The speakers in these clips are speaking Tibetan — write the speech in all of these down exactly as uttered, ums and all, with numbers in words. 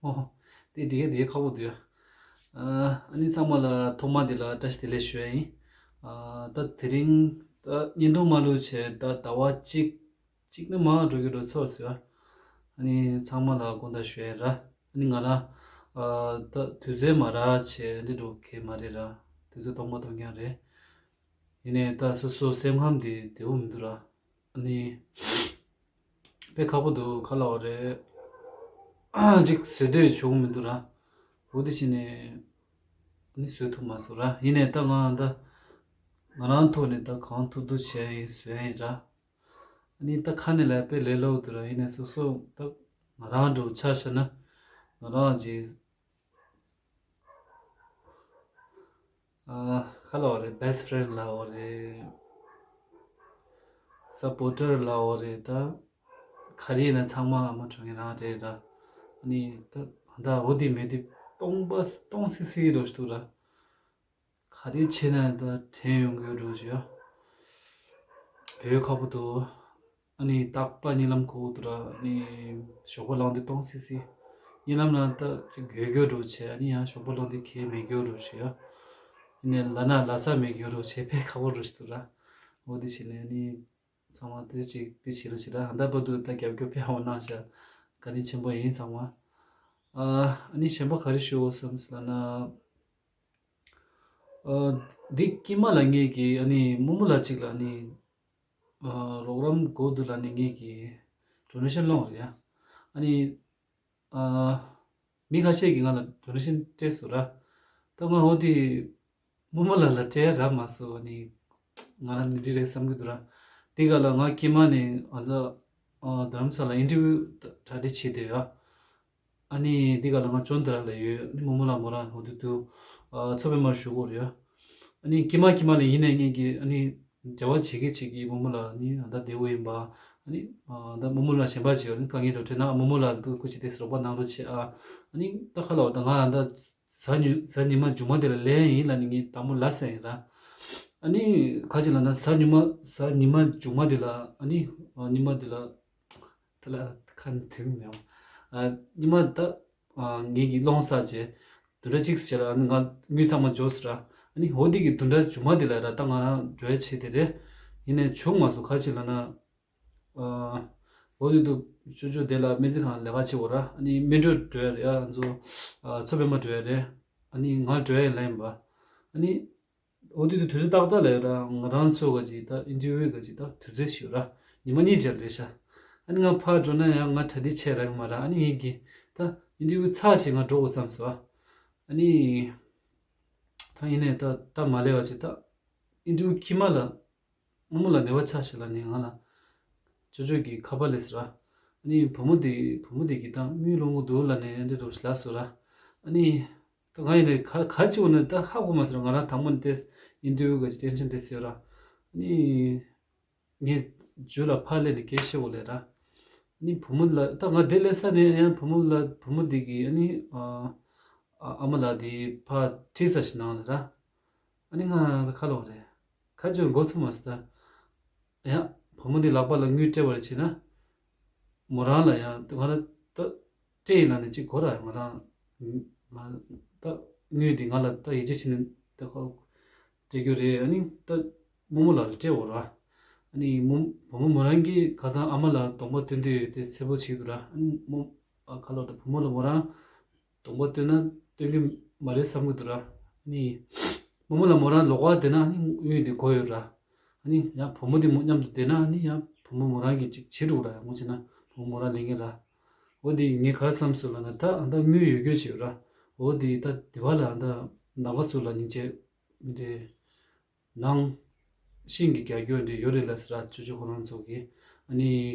ཨོ། དེ་འདི་ག་འདི་ག་ཁག་པོ་འདུག་ཨ་ཨ་ནི་ཚང་མ་ལ་ཐོག་མ་འདི་ལ་བཀྲ་ཤིས་བདེ་ལེགས་ཞུ་ཡ་ཡིན། ཨ་ད་དེ་རིང་ད་བརྙན་ཐུང་མ་བླུགས་བྱས་ད་ཟླ་བ་གཅིག་གཅིག་ནི་མང་འགྲོ་གི་འགྲོ་ཚོད་ཟེར། ཨ་ནི་ཚང་མ་ལ་དགོངས་དག་ཞུ་ཡ་ར། ཨ་ནི་ང་རང་ཨ་ད་དུས་ཚོད་མ་རག་བྱས་འདི་འགྲོ་གི་མ་རེད་ར། དུས་ཚོད་སྟོང་པ་སྟོང་རྐྱང་རེད། ཡིན་ནའི་ད་སོ་སོ་སེམས་ཁམས་དེ་བདེ་བོ་མི་འདུག་ར། ཨ་ནི། དཔེ་ཁག་པོ་འདུག་ག་ལབ་དགོས་རེད། ཅིག་བཟོ་འདོད་བྱུང་མི་འདུག་ར། འོ་དེ་བྱས་ནས། ཨ་ནི་བཟོ་ཐུབ་མ་སོང་ར། ཡིན་ནའི་ད་ང་ད། ང་རང་ཐོག་ནས་ད་གང་ཐུབ་ཐུབ་བྱས་ཡིན་བཟོས་ཡིན་ར། ཨ་ནི་ད་ཁ་ནས་ལབ་དཔེ་ལས་སླ་པོ་འདུག་ར། ཡིན་ནའི་སོ་སོ་ད། ང་རང་འགྲོ་ཆ་བཞག་ན། ང་རང་གི་ཨ་ག་ལབ་དགོས་རེད། best friend ལབ་དགོས་རེད། supporter ལབ་དགོས་རེད་ད། ག་རེ་ཡིན་ན་ཚང་མ་ཨ་མ་གྲོངས་མཁན་རང་རེད་ད། ཨ་ནི་ད་ད་འོ་དེ་མེད་དེ་སྟོང་པ་སྟོང་སིག་སིག་འགྲོ་ཞིག་འདུག་ར། ག་རེ་བྱས་ན་ད་དྲན་ཡོང་གི་འགྲོ་ཞིག་ཡ། བོད་ཁག་པོ་འདུག་ཨ་ནི་རྟག་པར་གཉིད་ལམ་ཁུག་འདུག་ར། ཨ་ནི་ཞོགས་པ་ལངས་དུས་སྟོང་སིག་སིག་གཉིད་ལམ་ལ་ད་ཅིག་འགྱོད་འགྱོད་འགྲོ་བྱས། ཨ་ནི་ཡང་ཞོགས་པ་ལངས་དུས་གས་མེད་འགྱོད་འགྲོ་བྱས་ཡ། ཨ་ནི་ལ་ན་ལ་ས་མེད་འགྱོད་འགྲོ་བྱས། དཔེ་ཁག་པོ་འགྲོ་ཞིག་འདུག་ར། འོ་དེ་བྱས་ནས་ཨ་ནི་ཚང་མ་དེ་ཅིག་དེ་བྱེད་རོགས་བྱེད་ར། ཨ་ད་བར་དུ་ད་རྒྱབ་སྐྱོར་དཔེ་ཧ་གོ་གནང་ཤག་བཀའ་དྲིན་ཆེན་པོ་ཡིན་ཚང་མ། ཨ་ཨ་ནི་གཞན་པ་ག་རེ་ཞུ་དགོས་བསམ་ཟེར་ན། ཨ་འདི་དཀྱིལ་མ་ལ་ངེད་ཀྱིས་ཨ་ནི་རྨོ་མོ་ལགས་གཅིག་ལ་ཨ་ནི། ཨ་རོགས་རམ་སྒོ་དུ་ལ་ནི་ངེད་ཀྱིས་ཌོ་ནེ་ཤན་སློང་རེད་ཡ། ཨ་ནི། ཨ་མི་ཁ་ཤས་ཀྱིས་ང་ལ་ཌོ་ནེ་ཤན་སྤྲད་སོང་ར། ད་ང་འོ་དེ་རྨོ་མོ་ལགས་ལ་སྤྲད་རག་མ་སོང་། ཨ་ནི་ང་རང་ནི་འདི་རེད་བསམ་གྱི་འདུག་ར། དེ་ག་ལ་ང་དཀྱིལ་མ་ནས་ང་ཚོ་ཨ་རྡ་རམ་ས་ལ་ཨིན་ཊར་བིའུ་གྲ་སྒྲིག་བྱེད་བསྡད་ཡོད། ཨ་ནི་འདི་ག་ལ་ང་ཅོན་ཏ་ར་ལ་ཡོད། ཨ་ནི་རྨོ་མོ་ལགས་མོ་རང་འོ་དུ་དུ་ཨ་མཚོ་པདྨར་བཞུགས་ཡོད་རེད། ཨ་ནི་དཀྱིལ་མ་དཀྱིལ་མ་ལ་ཡིན་ནའི་ངེད་ཀྱིས་ཨ་ནི་འབྲེལ་བ་བྱེད་ཀྱི་བྱེད་ཀྱི་རྨོ་མོ་ལགས་ནི་ཨ་ད་བདེ་བོ་ཡིན་པ། ཨ་ནི་ཨ་ད་རྨོ་མོ་ལགས་གཞན་པ་ཅིག་ཡོད་ནི་དཀའ་ངལ་འགྲོ་དྲན་ན་རྨོ་མོ་ལགས་ལ་སྐུ་མཁྱེན་དེ་རོགས་པ་གནང་རོགས་བྱེད་ཨ། ཨ་ནི་ད་ཁ་ལ་བ་ད་ང་ཨ་ད་གཟའ་ཉི་གཟའ་ཉི་མ་མཇུག་མ་དེ་ལ་ལེན་ཡིན་ལ་ནི་ངས་དང་པོ་ལབ་ཡིན་ར། ཨ་ནི་ག་ཅི་ལབ་ན་གཟའ་ཉི་མ་གཟའ་ཉི་མ་མཇུག་མ་དེ་ལ་ཨ་ནི་ཨ་ཉི་མ་དེ་ལ། དེ་ལ་ཁ་ནས་དེ་མི་ཡོང་། ཨ་ཉི་མ་ད་ཨ་ངེད་ཀྱིས་སློང་ཚར་རྗེས་བདུན་ཕྲག་གཅིག་ཙམ་རྗེས་ལ་ཨ་ནི་ང་དངུལ་ཚང་མ་འབྱོར་སོང་ར། ཨ་ནི་འོ་དེ་གི་བདུན་ཕྲག་མཇུག་མ་དེ་ལ་ར་ད་ང་རང་འགྲོ་ཡ་བྱེད་དེ་རེད། ཡིན་ནའི་བྱུང་མ་སོང་། ག་ཅི་ལབ་ན། ཨ་འོ་དེ་དུ་ཅོ་ཅོ་དེ་ལ་སྨན་རྩིས་ཁང་ལས་ཀ་བྱེད་དགོས་ར། ཨ་ནི་མལ་གྲོ་འགྲོ་ཡ་རེད་ཡ། ང་ཚོ་ཨ་མཚོ་པདྨ་འགྲོ་ཡ་རེད། ཨ་ནི་ང་འགྲོ་ཡ་ལན་པ། ཨ་ནི། འོ་དེ་དུས་དུས་ཚོད་ཏག་ཏག་ལ་ཡོད་ར། ང་རང་ཚོ་ག་ཅིག་ད་ཨིན་ཊར་བིའུ་ག་ཅིག་ད་དུས་ཚོད་ཞིག་ཡོད་ར། ཉི་མ་གཉིས་རྗེས་རེད་ཤག་ཨ་ནི་ང་ཕར་འགྲོ་ན་ཡང་ང་གྲ་སྒྲིག་བྱས་རག་གི་མ་ར། ཨ་ནི་ངེད་ཀྱིས་ད་ཨིན་ཊར་བིའུ་ཚར་བྱས་ང་འགྲོ་དགོས་བསམ་སོང་། ཨ་ནི་ད་ཡིན་ནའི་ད་ད་མ་ལས་བ་ཅིག་ད་ཨིན་ཊར་བིའུ་དཀྱིལ་མ་ལ་རྨོ་མོ་ལ་ནད་པ་ཆགས་ཤིག་ལ་ནི་ང་ལ་ཅོ་ཅོ་གིས་ཁ་པར་སླེབས་སོང་ར། ཨ་ནི་བུ་མོ་དེ་བུ་མོ་དེ་གིས་ད་དངུལ་སློང་གི་འདུག་ལབ་ནས་འདི་འདྲ་ཞིག་ལབ་སོང་ར། ཨ་ནི། ད་ང་ཡིན་ནའི་ག་ག་ཅི་འོ་ནི་ད་ཧ་གོ་མ་སོང་། ང་རང་དང་པོ་ནས་ཏེ་ཨིན་ཊར་བིའུ་ག་ཅིག་ཊེན་ཤན་ཏེ་ཟེར་ར། ནི་ངས་རྒྱུ་ལ་ཕར་སླེབས་ནས་སྐད་ཆ་འོ་ལས་ར། ནི་བུ་མོ་ལ་ད་ང་དེ་སླེབས་ས་ནས་ཡང་བུ་མོ་ལ་བུ་མོ་འདི་གིས་ཨ་ནི་ཨ་ཨ་མ་ལགས་དེ་ཕར་ཁྲིད་ས་ཞིག་གནང་ལ་ར། ཨ་ནི་ང་ད་ག་ལབ་དགོས་རེད། ག་ཅི་འོ་མགོ་ཚོས་མ་སོང་ད། ཡང་བུ་མོ་འདི་ལག་པ་ལ་དངུལ་སྤྲད་པ་རེད་བྱས་ན། མོ་རང་ལ་ཡང་ང་ལ་ད་སྤྲད་ཡིན་ལབ་ནས་གཅིག་གོ་ར། ང་རང་ང་ད་དངུལ་འདི་ང་ལ་ད་ཡིད་ཆེས་བྱས་ནས་ད་ཁོ་སྤྲད་རྒྱུ་རེད། ཨ་ནི་ད་རྨོ་མོ་ལགས་ལ་སྤྲད་འོ་ར། ཨ་ནི་རྨོ་བུ་མོ་མོ་རང་གིས་ཁ་སང་ཨ་མ་ལ་གདོང་པ་སྟོན་དུས་དེ་འཚེར་པོ་བྱེད་འདུག་ར། ཨ་ནི་རྨོ་ཨ་ཁ་ལོ་ད་བུ་མོ་ལ་མོ་རང་གདོང་པ་སྟོན་ན་སྟོན་གྱི་མ་རེད་བསམ་གྱི་འདུག་ར། ཨ་ནི་རྨོ་མོ་ལ་མོ་རང་ལོགས་ཀ་བསྡད་ན་ཨ་ནི་དངུལ་འདི་དགོས་ཡོད་ར། ཨ་ནི་ཡང་བུ་མོ་དེ་མོ་མཉམ་དུ་བསྡད་ན་ཨ་ནི་ཡང་བུ་མོ་མོ་རང་གིས་ཅིག་བྱེད་འགྲོ་ར། ཡང་ངོ་བྱས་ན་བུ་མོ་མོ་རང་ལེན་གྱི་ར། འོ་དེ་ངས་ག་རེ་བསམ་སོང་ལབ་ན་ད་ཨ་ད་དངུལ་ཡོད་རྒྱུ་བྱེད་ར། འོ་དེ་ད་དེ་བ་ལ་ཨ་ད་ནང་པ་ཚོ་ལ་སྙིང་རྗེ་འདི་ནང་ཤིང་གི་རྒྱག་རྒྱུ་འདི་ཡོད་རེད་ལ་ཟེར་ར། ཅོ་ཅོ་ཁོ་རང་ཚོ་གིས་ཨ་ནི་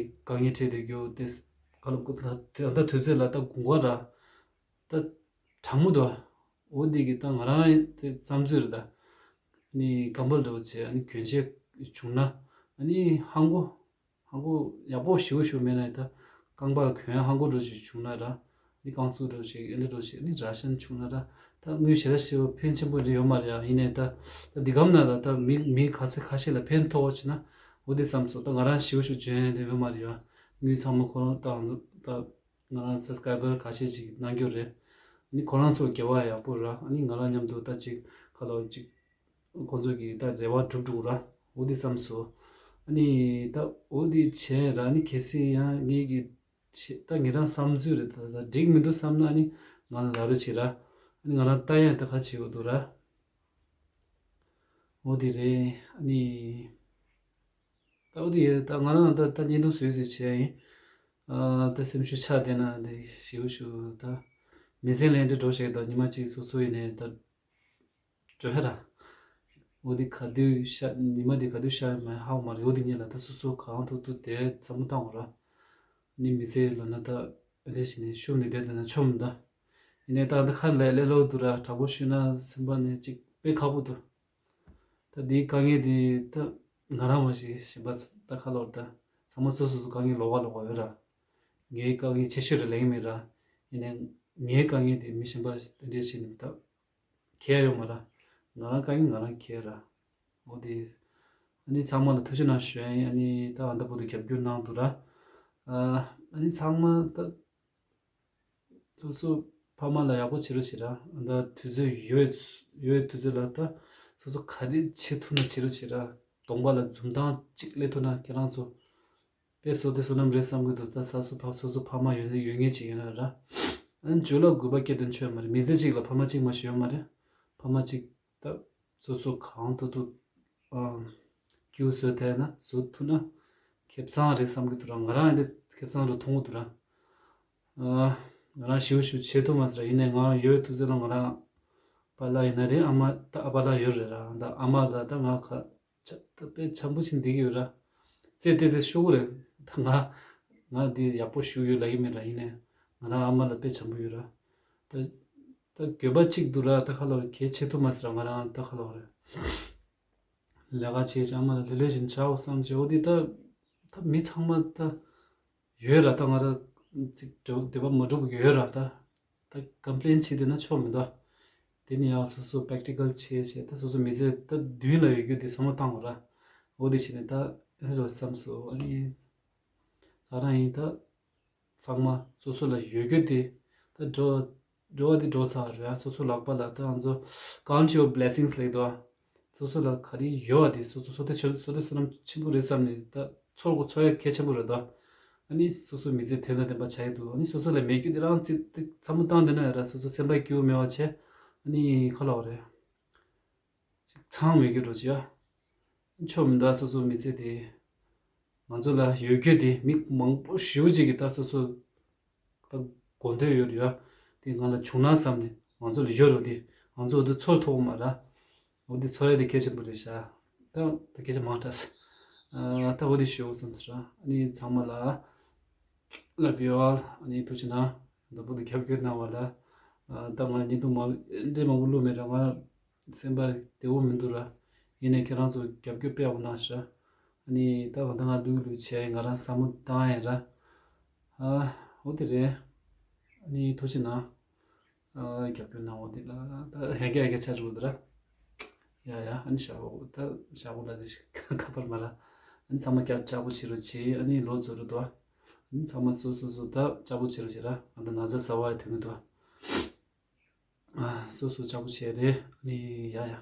དཀའ་ངལ་འཕྲད་བསྡད་རྒྱུ་དེ་ག་ལ་ད་ད་དུས་ཚོད་ལ་ད་དགུན་ཁ་ར། ད་གྲང་མོ་འདུག་འོ་འདི་གི་ད་ང་རང་དེ་བསམ་ཚུལ་རེད་ད། ཨ་ནི་ཀམ་བལ་འདྲ་བོ་བྱས་ཨ་ནི་གྱོན་ཆས་བྱུང་ན་ཨ་ནི་ཧང་གོ་ཧང་གོ་ཡག་པོ་ཞེ་པོ་ཞེ་པོ་མེད་ན་ད་རྐང་པ་གྱོན་ཧང་གོ་འདྲ་བོ་ཞིག་བྱུང་ན་ར། ཨ་ནི་རྐང་ཚུགས་འདྲ་བོ་ཞིག་ཨེ་འདྲ་འདྲ་བོ་ཞིག་ཨ་ནི་ར་ཤན་བྱུང་ན་ར། ད་དངུལ་ཞེ་དྲག་ཞེ་པོ་ཕན་ཆེན་པོ་འདྲ་ཡོད་མ་རེད་ཡ། ཡིན་ནའི་ད་ད་འདི་གམ་ན་ད་ད་མི་མི་ག་ཚོད་ཁ་ཤས་ལ་ཕན་ཐོགས་བྱུང་ན་འོ་དེ་བསམ་སོང་། ད་ང་རང་ཞེ་པོ་ཞེ་པོ་གྱོན་ཡ་འདྲ་ཡོད་མ་རེད་ཡ། དངུལ་ཚང་མ་ཁོ་རང་ད་ད། ང་རང་སབ་སི་ཀ་རའི་བར་ཁ་ཤས་ཅིག་གནང་རྒྱུ་རེད། ཨ་ནི་ཁོ་རང་ཚོ་དགེ་བ་ཡག་པོ་ར། ཨ་ནི་ང་རང་མཉམ་དུ་ད་ཅིག་ཁ་ལོ་ཅིག་ཁོ་ཚོ་གི་ད་རེ་བ་འགྲུབ་འགྲོ་ར། འོ་དེ་བསམ་སོང་། ཨ་ནི་ད་འོ་དེ་བྱས་ར། ཨ་ནི་གལ་སྲིད་ཡང་ངེད་ཀྱི་ཆེ་ད་ངེད་རང་བསམ་ཚུལ་རེད། ད་ད་འགྲིག་མི་འདུག་བསམ་ན་ཨ་ནི་ང་ལ་ལབ་རོགས་བྱེད་ར། ཨ་ནི་ང་རང་ལྟ་ཡང་ད་ག་བྱེད་དགོས་འདུག་ར། འོ་དེ་རེད། ཨ་ནི་ད་འོ་དེ་ཡིན། ད་ང་རང་ད་ད་བརྙན་ཐུང་བཟོས་བཟོས་བྱས་ཡིན། ཨ་ད་སེམས་ཤུགས་ཆག་བསྡད་ན་དེ་ཞེའུ་ཞུ། ད་མི་ཚེ་ལས་འདྲ་འགྲོ་བྱས། ད་ཉི་མ་གཅིག་སོ་སོ་ཡིན་ནས་ད་འགྲོ་ཧ་ར། འོ་དེ་ག་དུས་ཤ་ཉི་མ་དེ་ག་དུས་ཤར་མ་ཧ་གོ་མ་རེད། འོ་དེ་ཉིད་ལ་ད་སོ་སོ་གང་ཐུབ་ཐུབ་དེ་བསམ་བློ་བཏང་དགོས་ར། ནི་མི་ཚེ་ལ་ན་ད་རེ་ཞིག་ནས་ཤུགས་ནས་བསྡད་བསྡད་ན་ཆོམ་ད། ཡིན་ནའི་ད་ད་ཁ་ལས་ལས་ལོག་འདུག་ར། དྲག་པོ་ཞུས་ན་སེམས་པ་ནས་ཅིག་དཔེ་ཁག་པོ་འདུག་ད་འདིའི་དཀའ་ངལ་འདི་ད་ང་རང་མ་ཞིག་གཞན་པ་ད་ཁ་ལོག་ད་ཚང་མ་སོ་སོ་སོ་དཀའ་ངལ་ལོགས་ཀ་ལོགས་ཀ་ཡོད་ར། ངའི་དཀའ་ངལ་ཆེ་ཤོས་རེད་ལབ་ཀྱི་མེད་ར། ཡིན་ནའི་ངའི་དཀའ་ངལ་འདི་མི་གཞན་པ་དེ་འདྲས་བྱས་ནས་ད་གལ་ཡོད་མ་ར། ང་རང་དཀའ་ངལ་ང་རང་གལ་ར། འོ་དེ། ཨ་ནི་ཚང་མ་ལ་ཐུགས་རྗེ་གནང་ཞུ་ཡ་ཡིན། ཨ་ནི་ད་ཨ་མདའ་བོ་དུ་རྒྱབ་སྐྱོར་གནང་འདུག་ར། ཨ་ཨ་ནི་ཚང་མ་ད་སོ་སོ་ཕ་མ་ལ་ཡག་པོ་བྱེད་རོགས་བྱེད་ར། ཨ་ད་དུས་ཚོད་ཡོད་ཡོད་དུས་ཚོད་ལ་ད་སོ་སོ་ག་རེ་བྱེད་ཐུབ་ན་བྱེད་རོགས་བྱེད་ར། གདོང་པ་ལ་འཛུམ་མདངས་གཅིག་སླེབས་ཐུབ་ན་ཁྱེད་རང་ཚོ་དཔེ་བསོད་བདེ་བསོད་ནམས་རེད་བསམ་གྱི་འདུག་ད་ས་སོ་ཕ་སོ་སོ་ཕ་མ་ཡོད་ན་ཡོད་ངེས་ཅིག་ཡོད་ན་ར། ཨ་ནི་རྒྱུ་ལ་དགོས་པ་སྐྱེ་དོན་ཆོད་མ་རེད། མི་ཚེ་གཅིག་ལ་ཕ་མ་གཅིག་མ་ཞིག་ཡོད་མ་རེད། ཕ་མ་གཅིག་ད་སོ་སོ་གང་ཐུབ་ཐུབ་ཨམ་སྐྱིད་པོ་བཟོ་ཐུབ་ན་བཟོ་ཐུབ་ན་ཁེ་བཟང་རེད་བསམ་གྱི་འདུག་ར། ང་རང་ཡང་དེ་ཁེ་བཟང་རུ་མཐོང་གི་འདུག་ར། ཨ་ང་རང་ཞེའུ་ཞེའུ་བྱེད་ཐུབ་མ་སོང་ར། ཡིན་ནའི་ང་ཡོད་དུས་ཚོད་ལ་ང་རང་པཱ་ལགས་ཡིན་ན་རེད། ཨ་མ་ད་ཨ་པཱ་ལགས་ཡོད་རེད་ར། ད་ཨ་མ་ལ་ད་ང་ག་ཆ་ད་དཔེ་འཆམ་པོ་ཞིག་འདི་གི་ཡོད་ར། རྩེ་ཏེ་ཏེ་ཤོག་གུ་རེད། ད་ང་ང་འདི་ཡག་པོ་ཞུ་ཡོད་ལབ་ཀྱི་མེད་ར། ཡིན་ནའི་ང་རང་ཨ་མ་ལ་དཔེ་འཆམ་པོ་ཡོད་ར། ད་ད་འགྱོད་པ་གཅིག་འདུག་ར། ད་ཁ་ལོ་གལ་ཆེ་ཐུབ་མ་སོང་ར། ང་རང་ད་ཁ་ལོ་རེད། ལས་ཀ་བྱས་ཅང་མ་ལ་ལེ་ལེ་བཞིན་བྱའོ་བསམ་བྱས། འོ་དེ་ད་ད་མི་ཚང་མ་ད་ཡོད་ར། ད་ང་ར་ཅིག་འདོད་འདོད་པ་མ་འགྲུབ་ཡོད་ར། ད་ད་ཀམ་པི་ལེན་བྱེད་དེ་ན་ཆོག་མི་འདུག་དེ་ནི་ཡང་སོ་སོ་པེག་ཊི་ཀལ་བྱས་བྱས། ད་སོ་སོ་མི་ཚེ་ད་མདུན་ལ་ཡོད་རྒྱུ་དེ་བསམ་བློ་བཏང་དགོས་ར། འོ་དེ་བྱས་ནས་ད་ཨེ་འདྲ་བསམ་སོང་། ཨ་ནི་ད་རང་ཡིན་ད། ཚང་མ་སོ་སོ་ལ་ཡོད་རྒྱུ་དེ་ད་འགྲོ་འགྲོ་བ་དེ་འགྲོ་ཚར་རེད། སོ་སོ་ལག་པ་ལ་ད་ང་ཚོ་count your blessings ལབ་འདུག་སོ་སོ་ལ་ག་རེ་ཡོད་པ་དེ་སོ་སོ་བསོད་བདེ་བསོད་བསོད་བསོད་ནམས་ཆེན་པོ་རེད་བསམ་ནས་ད་ཚོར་དགོས། ཚོར་ཡ་གལ་ཆེན་པོ་རེད་དོ། ཨ་ནི་སོ་སོ་མི་ཚེ་དོན་དང་ལྡན་པ་བྱ་ཡི་འདུག་ཨ་ནི་སོ་སོ་ལ་མེད་རྒྱུ་དེ་རང་ཚིག་ཚིག་བསམ་བློ་བཏང་བསྡད་ན་ཡང་ར། སོ་སོ་སེམས་པ་སྐྱིད་པོ་མེད་པ་བྱས། ཨ་ནི་ག་ལབ་དགོས་རེད། ཅིག་ཚང་མེད་རྒྱུ་འགྲོ་ཅི་ཡ། ཆོ་མི་འདུག་སོ་སོ་མི་ཚེ་དེ། ང་ཚོ་ལ་ཡོད་རྒྱུ་དེ་མི་མང་པོ་ཞེ་པོ་ཅིག་གིས་ད་སོ་སོ་ད་དགོས་འདོད་ཡོད་རེད་ཡ། དེ་ང་ལ་བྱུང་ན་བསམ་ནས་ང་ཚོ་ལ་ཡོད་རེད་དེ། ང་ཚོ་འདི་ཚོར་ཐུབ་མ་ར། འོ་འདི་ཚོར་ཡ་དེ་གལ་ཆེན་པོ་རེད་ཤག་ད་ད་སྐད་ཆ་མང་དྲགས། ཨ་ད་འོ་འདི་ཞུ་བསམ་ཟེར། ཨ་ནི་ཚང་མ་ལ་Love you all. ཨ་ནི་ཐུགས་རྗེ་གནང་། ད་བུ་དེ་ཁྱབ་སྐྱོད་གནང་བ་ལ། ཨ་ད་ང་བརྙན་ཐུང་མ་འདྲེ་མང་པོ་བླུགས་མེད་ར། ང་སེམས་པ་བདེ་པོ་མི་འདུག་ར། ཡིན་ནའི་ཁྱེད་རང་ཚོ་རྒྱབ་སྐྱོར་དཔེ་ཡག་པོ་གནང་ཤག་ཨ་ནི་ད་ང་ད་ང་བླུགས་བླུགས་བྱས་ང་རང་བསམ་བློ་བཏང་ཡིན་ར། ཨ་འོ་དེ་རེད། ཨ་ནི་ཐུགས་རྗེ་གནང་། ཨ་རྒྱབ་སྐྱོར་གནང་བ་དེ་ལ་ད་ཧེ་གེ་ཧེ་གེ་ཆ་འགྲོ་འདུག་ར། ཡ་ཡ། ཨ་ནི་ཞག་པོ་ད་ཞག་པོ་ལ་དེ་ཞིག་ཁ་པར་མ་ར། ཨ་ནི་ཚང་མ་སྐྱབས་སྐྱབས་པོ་བྱེད་རོགས་བྱེད། ཨ་ནི་ལོ་རྫོགས་རེད་དོ། ཨ་ནི་ཚང་མ་སོ་སོ་སོ་ད་སྐྱབས་པོ་བྱེད་རོགས་བྱེད་ར། ཨ་ད་ན་ཚ་ཟ་བ་ཡ་དོན་གི་དོ། ཨ་སོ་སོ་སྐྱབས་པོ་བྱེད་རེད། ཨ་ནི་ཡ་ཡ།